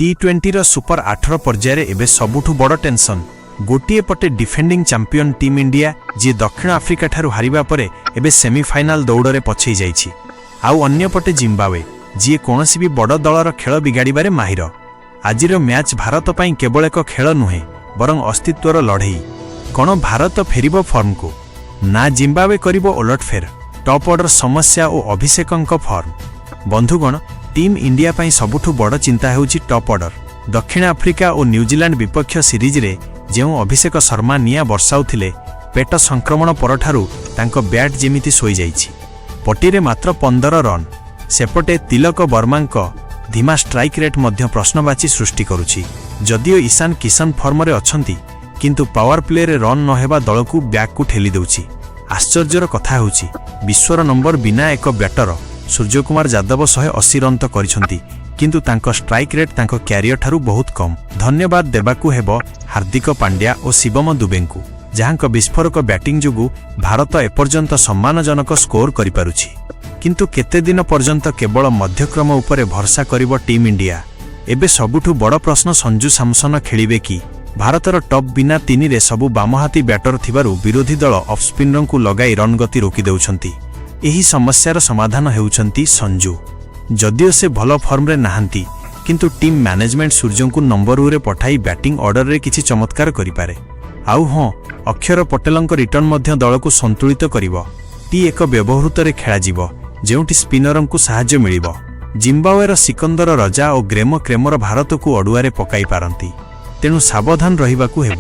ଟି-20ର super 8ର ପର୍ଯ୍ୟାୟରେ ଏବେ ସବୁଠୁ ବଡ଼ ଟେନସନ୍। ଗୋଟିଏ ପଟେ ଡିଫେଣ୍ଡିଂ ଚାମ୍ପିୟନ ଟିମ୍ ଇଣ୍ଡିଆ, ଯିଏ ଦକ୍ଷିଣ ଆଫ୍ରିକାଠାରୁ ହାରିବା ପରେ ଏବେ ସେମିଫାଇନାଲ ଦୌଡ଼ରେ ପଛେଇ ଯାଇଛି। ଆଉ ଅନ୍ୟପଟେ ଜିମ୍ବାୱେ, ଯିଏ କୌଣସି ବି ବଡ଼ ଦଳର ଖେଳ ବିଗାଡ଼ିବାରେ ମାହିର। ଆଜିର ମ୍ୟାଚ୍ ଭାରତ ପାଇଁ କେବଳ ଏକ ଖେଳ ନୁହେଁ, ବରଂ ଅସ୍ତିତ୍ୱର ଲଢ଼େଇ। କ'ଣ ଭାରତ ଫେରିବ ଫର୍ମକୁ ନା ଜିମ୍ବାୱେ କରିବ ଓଲଟଫେର? ଟପ୍ ଅର୍ଡର ସମସ୍ୟା ଓ ଅଭିଷେକଙ୍କ ଫର୍ମ। ବନ୍ଧୁଗଣ, ଟିମ୍ ଇଣ୍ଡିଆ ପାଇଁ ସବୁଠୁ ବଡ଼ ଚିନ୍ତା ହେଉଛି ଟପ୍ ଅର୍ଡର। ଦକ୍ଷିଣ ଆଫ୍ରିକା ଓ ନ୍ୟୁଜିଲାଣ୍ଡ ବିପକ୍ଷ ସିରିଜରେ ଯେଉଁ ଅଭିଷେକ ଶର୍ମା ନିଆଁ ବର୍ଷାଉଥିଲେ, ପେଟ ସଂକ୍ରମଣ ପରଠାରୁ ତାଙ୍କ ବ୍ୟାଟ୍ ଯେମିତି ଶୋଇଯାଇଛି। ପଟିରେ ମାତ୍ର 15 ରନ୍। ସେପଟେ ତିଲକ ବର୍ମାଙ୍କ ଧୀମା ଷ୍ଟ୍ରାଇକ୍ ରେଟ୍ ମଧ୍ୟ ପ୍ରଶ୍ନବାଚୀ ସୃଷ୍ଟି କରୁଛି। ଯଦିଓ ଇଶାନ କିଶନ ଫର୍ମରେ ଅଛନ୍ତି, କିନ୍ତୁ ପାୱାର ପ୍ଲେରେ ରନ୍ ନ ହେବା ଦଳକୁ ବ୍ୟାକ୍କୁ ଠେଲି ଦେଉଛି। ଆଶ୍ଚର୍ଯ୍ୟର କଥା ହେଉଛି, ବିଶ୍ୱର ନମ୍ବର ବିନା ଏକ ବ୍ୟାଟର ସୂର୍ଯ୍ୟକୁମାର ଯାଦବ 180 ରନ୍ ତ କରିଛନ୍ତି, କିନ୍ତୁ ତାଙ୍କ ଷ୍ଟ୍ରାଇକ୍ ରେଟ୍ ତାଙ୍କ କ୍ୟାରିୟରଠାରୁ ବହୁତ କମ୍। ଧନ୍ୟବାଦ ଦେବାକୁ ହେବ ହାର୍ଦ୍ଦିକ ପାଣ୍ଡ୍ୟା ଓ ଶିବମ ଦୁବେଙ୍କୁ, ଯାହାଙ୍କ ବିସ୍ଫୋରକ ବ୍ୟାଟିଂ ଯୋଗୁଁ ଭାରତ ଏପର୍ଯ୍ୟନ୍ତ ସମ୍ମାନଜନକ ସ୍କୋର କରିପାରୁଛି। କିନ୍ତୁ କେତେ ଦିନ ପର୍ଯ୍ୟନ୍ତ କେବଳ ମଧ୍ୟକ୍ରମ ଉପରେ ଭରସା କରିବ ଟିମ୍ ଇଣ୍ଡିଆ? ଏବେ ସବୁଠୁ ବଡ଼ ପ୍ରଶ୍ନ, ସଞ୍ଜୁ ସାମସନ ଖେଳିବେ କି? ଭାରତର ଟପ୍ ବିନା ତିନିରେ ସବୁ ବାମହାତୀ ବ୍ୟାଟର ଥିବାରୁ ବିରୋଧୀ ଦଳ ଅଫ୍ ସ୍ପିନରଙ୍କୁ ଲଗାଇ ରନ୍ ଗତି ରୋକିଦେଉଛନ୍ତି। ଏହି ସମସ୍ୟାର ସମାଧାନ ହେଉଛନ୍ତି ସଞ୍ଜୁ। ଯଦିଓ ସେ ଭଲ ଫର୍ମରେ ନାହାନ୍ତି, କିନ୍ତୁ ଟିମ୍ ମ୍ୟାନେଜମେଣ୍ଟ ସୂର୍ଯ୍ୟଙ୍କୁ ନମ୍ବର 2ରେ ପଠାଇ ବ୍ୟାଟିଂ ଅର୍ଡରରେ କିଛି ଚମତ୍କାର କରିପାରେ। ଆଉ ହଁ, ଅକ୍ଷର ପଟେଲଙ୍କ ରିଟର୍ଣ୍ଣ ମଧ୍ୟ ଦଳକୁ ସନ୍ତୁଳିତ କରିବ। ଟି ଏକ ବ୍ୟବହୃତରେ ଖେଳାଯିବ, ଯେଉଁଠି ସ୍ପିନରଙ୍କୁ ସାହାଯ୍ୟ ମିଳିବ। ଜିମ୍ବାୱେର ସିକନ୍ଦର ରଜା ଓ ଗ୍ରେମ କ୍ରେମର ଭାରତକୁ ଅଡୁଆରେ ପକାଇ ପାରନ୍ତି। ତେଣୁ ସାବଧାନ ରହିବାକୁ ହେବ।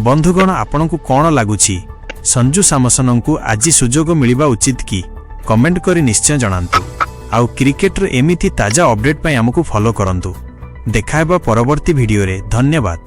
ବନ୍ଧୁଗଣ, ଆପଣଙ୍କୁ କ'ଣ ଲାଗୁଛି? ସଞ୍ଜୁ ସାମସନଙ୍କୁ ଆଜି ସୁଯୋଗ ମିଳିବା ଉଚିତ କି? କମେଣ୍ଟ କରି ନିଶ୍ଚୟ ଜଣାନ୍ତୁ। ଆଉ କ୍ରିକେଟର ଏମିତି ତାଜା ଅପଡେଟ୍ ପାଇଁ ଆମକୁ ଫଲୋ କରନ୍ତୁ। ଦେଖାହେବା ପରବର୍ତ୍ତୀ ଭିଡ଼ିଓରେ। ଧନ୍ୟବାଦ।